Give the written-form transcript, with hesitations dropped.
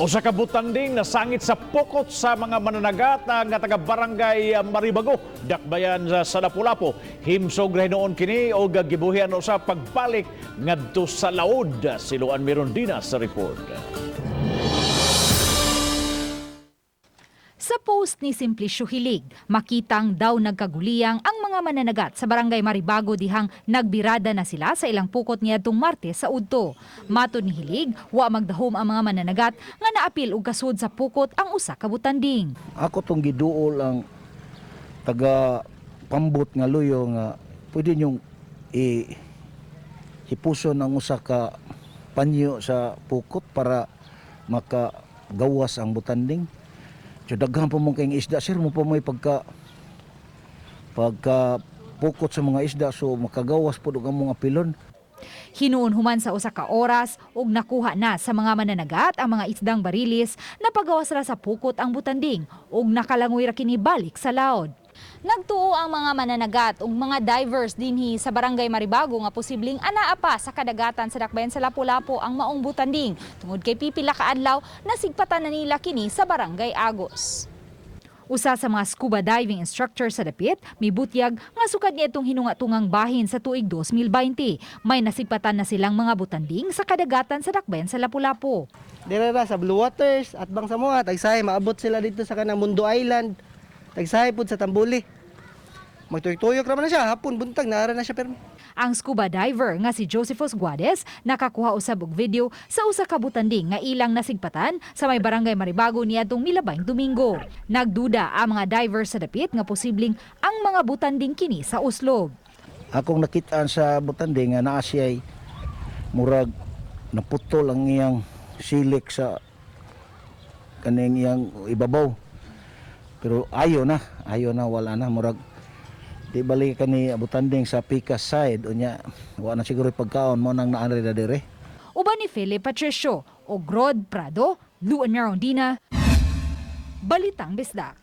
Usa ka butanding nasangit sa pukot sa mga mananagat nga taga Barangay Maribago, Dakbayan sa Lapu-Lapu. Himsog ra hinuon kini og gibuhian usa pagbalik ngadto sa laod. Si Luan Mirondina sa report. Sa post ni Simplicio Hilig, makitang daw nagkaguliyang ang mga mananagat sa Barangay Maribago dihang nagbirada na sila sa ilang pukot niadtong Martes sa udto. Matod ni Hilig, wa magdahom ang mga mananagat nga naapil og kasud sa pukot ang usa ka butanding. Ako tong giduol ang taga pambot nga luyo nga pwede niyong i hipuson ang usa ka panyo sa pukot para makagawas ang butanding. So daghan pa mong kayong isda, sir, mo pa may pagka pagka pukot sa mga isda, so makagawas po ang mga pilon. Hinuon human sa usa ka oras ug nakuha na sa mga mananagat ang mga isdang barilis na pagawas ra sa pukot ang butanding ug nakalangoy ra kini balik sa laod. Nagtuo ang mga mananagat ug mga divers dinhi sa Barangay Maribago nga posibleng anaa pa sa kadagatan sa dakbayan sa Lapu-Lapu ang maong butanding tungod kay pipila ka adlaw nasigpatan na nila kini sa Barangay Agos. Usa sa mga scuba diving instructor sa dapit, mibutyag nga sukad niya itong hinungatungang bahin sa tuig 2020. May nasigpatan na silang mga butanding sa kadagatan sa dakbayan sa Lapu-Lapu. Dire ra sa Blue Waters at bang sa mga tagsahay maabot sila dito sa kanang Mundo Island. Tagsahay pud sa Tambuli. Magtuyok-tuyok ra man na siya hapon buntag naara na siya pero Ang scuba diver nga si Josephus Guades nakakuha usab og video sa usa ka butanding nga ilang nasigpatan sa may Barangay Maribago niadtong milabayng Domingo. Nagduda ang mga diver sa dapit nga posibleng ang mga butanding kini sa Oslob. Akong nakitaan sa butanding nga naa siya'y murag naputol ang iyang silik sa kaning iyang ibabaw. Pero ayo na, wala na, murag di bali kani butanding sa pikas side, unya wa na siguro pagkaon mo nang naanri na dire. Uban ni Philip Patricio o Grod Prado, Luan Mirondina, Balitang Bisdak.